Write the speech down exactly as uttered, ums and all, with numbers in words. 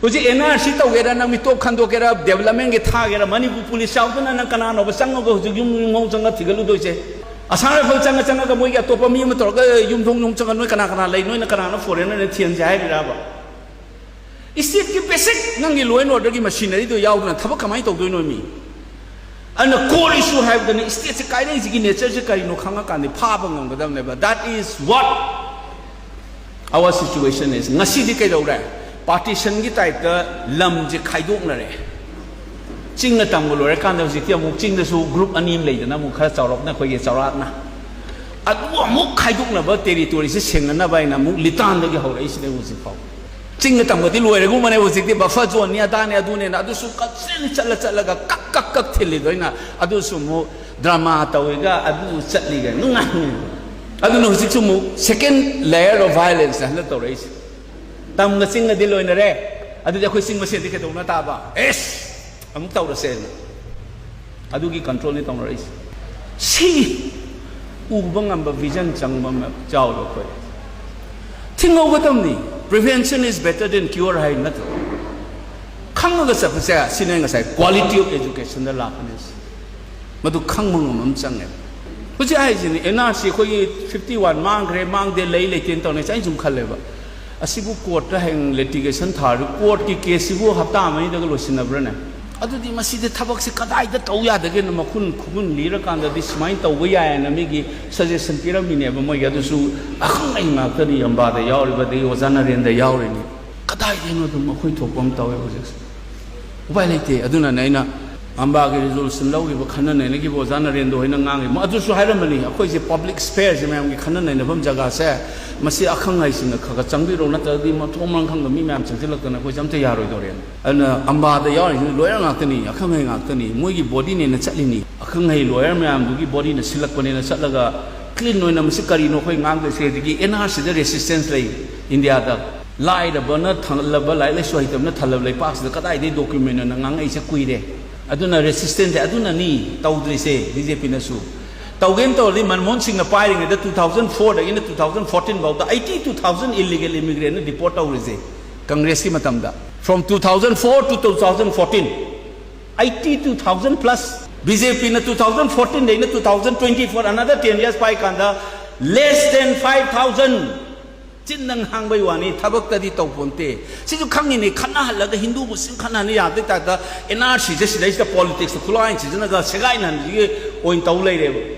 ꯍꯧꯖꯤꯛ and R C ꯇꯧꯒꯦꯔꯥ, ꯅꯪ ꯃꯤꯇꯣꯞ ꯈꯟꯗꯣꯛꯀꯦꯔꯥ, ꯗꯦꯕꯂꯞꯃꯦꯟꯒꯤ ꯊꯥꯒꯦꯔꯥ, ꯃꯅꯤꯄꯨꯔ ꯄꯨꯂꯤꯁ ꯌꯥꯎꯗꯅ ꯅꯪ ꯀꯅꯥꯅꯣꯕ ꯆꯪꯉꯒ ꯍꯧꯖꯤꯛ ꯌꯨꯝ ꯌꯨꯝꯐꯧ ꯆꯪꯉ ꯊꯤꯒꯠꯂꯨꯗꯣꯏꯁꯦ? ꯑꯁꯥꯝ ꯔꯥꯏꯐꯜ ꯆꯪꯉ ꯆꯪꯉꯒ ꯃꯣꯏꯒꯤ ꯑꯇꯣꯞꯄ ꯃꯤ ꯑꯃ ꯇꯧꯔꯒ ꯌꯨꯝꯊꯣꯡ ꯌꯨꯝ ꯆꯪꯉ ꯅꯣꯏ ꯀꯅꯥ ꯀꯅꯥ ꯂꯩ, ꯅꯣꯏꯅ ꯀꯅꯥꯅꯣ ꯐꯣꯔꯦꯟꯅꯔꯅ ꯊꯤꯍꯟꯁꯦ ꯍꯥꯏꯔꯤꯔꯕ? ꯏꯁꯇꯦꯠꯀꯤ ꯕꯦꯁꯤꯛ ꯅꯪꯒꯤ ꯂꯣ ꯑꯦꯟ ꯑꯣꯔꯗꯔꯒꯤ ꯃꯁꯤꯅꯔꯤꯗꯣ ꯌꯥꯎꯗꯅ ꯊꯕꯛ ꯀꯃꯥꯏꯅ ꯇꯧꯗꯣꯏꯅꯣ ꯃꯤ? ꯑꯗꯨꯅ ꯀꯣꯔ ꯏꯁꯨ ꯍꯥꯏꯕꯗꯅ ꯏꯁꯇꯦꯠꯁꯦ ꯀꯥꯏꯔꯛꯏꯁꯤꯒꯤ ꯅꯦꯆꯔꯁꯦ ꯀꯔꯤꯅꯣ ꯈꯪꯉꯀꯥꯟꯗ ꯐꯥꯕ ꯉꯝꯒꯗꯕꯅꯦꯕ꯫ That is what our situation is. ꯉꯁꯤꯗꯤ ꯀꯩꯗꯧꯔꯦ? ꯄꯥꯔꯇꯤꯁꯟꯒꯤ ꯇꯥꯏꯞꯇ ꯂꯝꯁꯦ ꯈꯥꯏꯗꯣꯛꯅꯔꯦ꯫ ꯆꯤꯡꯅ ꯇꯝꯒ ꯂꯣꯏꯔꯀꯥꯟꯗ ꯍꯧꯖꯤꯛꯇꯤ ꯑꯃꯨꯛ ꯆꯤꯡꯗꯁꯨ ꯒ꯭ꯔꯨꯞ ꯑꯅꯤ ꯑꯃ ꯂꯩꯗꯅ, ꯑꯃꯨꯛ ꯈꯔ ꯆꯥꯎꯔꯞꯅ ꯑꯩꯈꯣꯏꯒꯤ ꯆꯥꯎꯔꯥꯛꯅ꯫ ꯑꯗꯨ ꯑꯃꯨꯛ ꯈꯥꯏꯗꯣꯛꯅꯕ, ꯇꯦꯔꯤꯇꯣꯔꯤꯁꯦ ꯁꯦꯡꯅꯅꯕ ꯍꯥꯏꯅ ꯑꯃꯨꯛ ꯂꯤꯇꯥꯟꯗꯒꯤ ꯍꯧꯔꯛꯏꯁꯤꯅꯦ ꯍꯧꯖꯤꯛ ꯐꯥꯎ꯫ ꯆꯤꯡꯅ ꯇꯝꯒꯗꯤ ꯂꯣꯏꯔꯒꯨꯝꯕꯅꯦ ꯍꯧꯖꯤꯛꯇꯤ, ꯕꯐꯔ ꯖꯣꯟꯅꯤ ꯑꯗꯥꯅꯦ ꯑꯗꯨꯅꯦꯅ ꯑꯗꯨꯁꯨ ꯀꯛꯆꯦꯜ ꯆꯠꯂ ꯆꯠꯂꯒ ꯀꯛ ꯀꯛ ꯀꯛ ꯊꯤꯜꯂꯤꯗꯣ ꯑꯩꯅ꯫ ꯑꯗꯨꯁꯨ ꯑꯃꯨꯛ ꯗ꯭ꯔꯃꯥ ꯇꯧꯏꯒ ꯑꯗꯨ ꯆꯠꯂꯤꯒ ꯅꯨꯡꯉꯥꯏꯅꯤ꯫ ꯑꯗꯨꯅ ꯍꯧꯖꯤꯛꯁꯨ ꯑꯃꯨꯛ second layer of violence ꯍꯟꯗꯛ ꯇꯧꯔꯛꯏꯁꯦ꯫ ꯇꯝꯒ ꯆꯤꯡꯒꯗꯤ ꯂꯣꯏꯅꯔꯦ, ꯑꯗꯨꯗꯤ ꯑꯩꯈꯣꯏ ꯆꯤꯡ ꯃꯁꯦꯟꯗꯤ ꯀꯩꯗꯧꯅ ꯇꯥꯕ? ꯑꯦꯁ! ꯑꯃꯨꯛ ꯇꯧꯔꯁꯦꯅ꯫ ꯑꯗꯨꯒꯤ ꯀꯟꯇ꯭ꯔꯣꯜꯅꯤ ꯇꯧꯅꯔꯛꯏꯁꯦ꯫ ꯁꯤ ꯎꯕ ꯉꯝꯕ ꯚꯤꯖꯟ ꯆꯪꯕ ꯑꯃ ꯆꯥꯎꯔꯦ ꯑꯩꯈꯣꯏ꯫ ꯊꯤꯡꯍꯧꯒꯗꯕꯅꯤ꯫ Prevention is better than cure ꯍꯥꯏ ꯅꯠꯇ꯭ꯔꯣ? ꯈꯪꯉꯒ ꯆꯠꯄꯁꯦ ꯁꯤꯅꯦ ꯉꯁꯥꯏ quality of educationꯗ ꯂꯥꯛꯀꯅꯤ꯫ ꯃꯗꯨ ꯈꯪꯕ ꯉꯝꯕ ꯑꯃ ꯆꯪꯉꯦ꯫ ꯍꯧꯖꯤꯛ ꯍꯥꯏꯁꯤꯅꯤ, ꯑꯦꯟ ꯑꯥꯔ ꯁꯤ ꯑꯩꯈꯣꯏꯒꯤ fifty one ꯃꯥꯡꯈ꯭ꯔꯦ, ꯃꯥꯡꯗꯦ, ꯂꯩ ꯂꯩꯇꯦꯅ ꯇꯧꯅꯩꯁꯦ꯫ ꯑꯩꯅ ꯁꯨꯝ ꯈꯜꯂꯦꯕ, ꯑꯁꯤꯕꯨ ꯀꯣꯔꯠꯇ ꯍꯌꯦꯡ ꯂꯤꯇꯤꯒꯦꯁꯟ ꯊꯥꯔꯗꯤ ꯀꯣꯔꯠꯀꯤ ꯀꯦꯁꯁꯤꯕꯨ ꯍꯞꯇꯥ ꯑꯃꯅꯤꯗꯒ ꯂꯣꯏꯁꯤꯟꯅꯕ꯭ꯔꯥꯅꯦ? ꯑꯗꯨꯗꯤ ꯃꯁꯤꯗꯤ ꯊꯕꯛꯁꯤ ꯀꯗꯥꯏꯗ ꯇꯧ ꯌꯥꯗꯒꯦꯅ ꯃꯈꯨꯟ ꯈꯨꯃꯨꯟ ꯂꯤꯔꯀꯥꯟꯗꯗꯤ ꯁꯨꯃꯥꯏꯅ ꯇꯧꯕ ꯌꯥꯏꯌꯦꯅ ꯃꯤꯒꯤ ꯁꯖꯦꯁꯟ ꯄꯤꯔꯝꯃꯤꯅꯦꯕ ꯃꯣꯏꯒꯤ꯫ ꯑꯗꯨꯁꯨ ꯑꯈꯪ ꯑꯍꯩ ꯉꯥꯛꯇꯅꯤ, ꯑꯝꯕꯥꯗ ꯌꯥꯎꯔꯤꯕ, ꯑꯗꯒꯤ ꯑꯣꯖꯥ ꯅꯔꯦꯟꯗ꯭ꯔ ꯌꯥꯎꯔꯤꯅꯤ꯫ ꯀꯗꯥꯏꯗꯩꯅꯣ ꯑꯗꯨꯝ ꯑꯩꯈꯣꯏ ꯊꯣꯛꯄ ꯑꯃ ꯇꯧꯋꯦ ꯍꯧꯖꯤꯛꯁꯦ꯫ ꯎꯄꯥꯏ ꯂꯩꯇꯦ꯫ ꯑꯗꯨꯅꯅꯦ ꯑꯩꯅ ꯑꯝꯕꯥꯒꯤ ꯔꯤꯖꯣꯂꯨꯁꯟ ꯂꯧꯈꯤꯕ, ꯈꯟꯅ ꯅꯩꯅꯈꯤꯕ ꯑꯣꯖꯥ ꯅꯔꯦꯟꯗ꯭ꯔ ꯍꯣꯏꯅ ꯉꯥꯡꯉꯤ꯫ ꯃ-, ꯑꯗꯨꯁꯨ ꯍꯥꯏꯔꯝꯕꯅꯤ, ꯑꯩꯈꯣꯏꯁꯦ ꯄꯕ꯭ꯂꯤꯛ ꯁ꯭ꯄꯦꯌꯔꯁꯦ, ꯃꯌꯥꯝꯒꯤ ꯈꯟꯅ ꯅꯩꯅꯐꯝ ꯖꯒꯥꯁꯦ, ꯃꯁꯤ ꯑꯈꯪ ꯑꯍꯩꯁꯤꯡꯅ ꯈꯔ ꯈꯔ ꯆꯪꯕꯤꯔꯣ, ꯅꯠꯇ꯭ꯔꯒꯗꯤ ꯃꯊꯣꯡ ꯃꯔꯝ ꯈꯪꯗꯕ ꯃꯤ ꯃꯌꯥꯝ ꯆꯪꯁꯤꯜꯂꯛꯇꯅ ꯑꯩꯈꯣꯏꯁꯦ ꯑꯝꯇ ꯌꯥꯔꯣꯏꯗꯧꯔꯦꯅ꯫ ꯑꯗꯨꯅ ꯑꯝꯕꯥꯗ ꯌꯥꯎꯔꯤꯁꯤꯡ ꯂꯣꯌꯔ ꯉꯥꯛꯇꯅꯤ, ꯑꯈꯪ ꯑꯍꯩ ꯉꯥꯛꯇꯅꯤ, ꯃꯣꯏꯒꯤ ꯕꯣꯗꯤꯅꯦꯅ ꯆꯠꯂꯤꯅꯤ꯫ ꯑꯈꯪ ꯑꯍꯩ ꯂꯣꯌꯔ ꯃꯌꯥꯝꯗꯨꯒꯤ ꯕꯣꯗꯤꯅ ꯁꯤꯜꯂꯛꯄꯅꯦꯅ ꯆꯠꯂꯒ ꯀ꯭ꯂꯤꯟ ꯑꯣꯏꯅ ꯃꯁꯤ ꯀꯔꯤꯅꯣ ꯑꯩꯈꯣꯏ ꯉꯥꯡꯗꯣꯏꯁꯦ? ꯑꯗꯒꯤ ꯑꯦꯟ ꯑꯥꯔ ꯁꯤꯗ ꯔꯦꯁꯤꯁꯇꯦꯟꯁ ꯂꯩ ꯏꯟꯗꯤꯌꯥꯗ꯫ ꯂꯥꯏꯔꯕꯅ ꯊꯜꯂꯕ, ꯂꯥꯏꯔꯤꯛ ꯂꯥꯏꯁꯨ ꯍꯩꯇꯕꯅ ꯊꯜꯂꯕ ꯂꯩꯄꯥꯛꯁꯤꯗ ꯀꯗꯥꯏꯗꯒꯤ ꯗꯣꯀ꯭ꯌꯨꯃꯦꯟ ꯑꯣꯏꯅ ꯉꯥꯡꯉꯛꯏꯁꯦ ꯀꯨꯏꯔꯦ꯫ ꯑꯗꯨꯅ ꯔꯦꯁꯤꯁꯇꯦꯟꯁꯁꯦ ꯑꯗꯨꯅꯅꯤ ꯇꯧꯗ꯭ꯔꯤꯁꯦ ꯕꯤ ꯖꯦ ꯄꯤꯅꯁꯨ꯫ ꯇꯧꯒꯦꯅ ꯇꯧꯔꯗꯤ ꯃꯟꯃꯣꯍꯟ ꯁꯤꯡꯅ ꯄꯥꯏꯔꯤꯉꯩꯗ two thousand fourꯗꯒꯤꯅ two thousand fourteen ꯐꯥꯎꯗ eighty two thousand illegal immigrantꯅ deport ꯇꯧꯔꯤꯁꯦ ꯀꯪꯒ꯭ꯔꯦꯁꯀꯤ ꯃꯇꯝꯗ꯫ From two thousand four to two thousand fourteen, eighty two thousand plus. BJPꯅ two thousand fourteen ꯗꯩꯅ two thousand twenty four, another ten years ꯄꯥꯏꯀꯥꯟꯗ, less than five thousand꯫ ꯆꯤꯟꯗꯪ ꯍꯥꯡꯕꯩ ꯋꯥꯅꯤ, ꯊꯕꯛꯇꯗꯤ ꯇꯧꯄꯣꯟꯇꯦ꯫ ꯁꯤꯁꯨ ꯈꯪꯉꯤꯅꯦ, ꯈꯠꯅꯍꯜꯂꯒ ꯍꯤꯟꯗꯨ ꯃꯨꯁꯂꯤꯝ ꯈꯠꯅꯍꯟꯕ ꯌꯥꯕꯩ ꯇꯥꯏꯞꯇ NRCꯁꯦ ꯁꯤꯗꯩꯁꯤꯗ politicsꯇ ꯈꯨꯠꯂꯥꯏ ꯁꯤꯖꯤꯟꯅꯒ ꯁꯦꯒꯥꯏꯅꯍꯟꯕꯁꯤꯒꯤ ꯑꯣꯏꯅ ꯇꯧ ꯂꯩꯔꯦꯕ꯫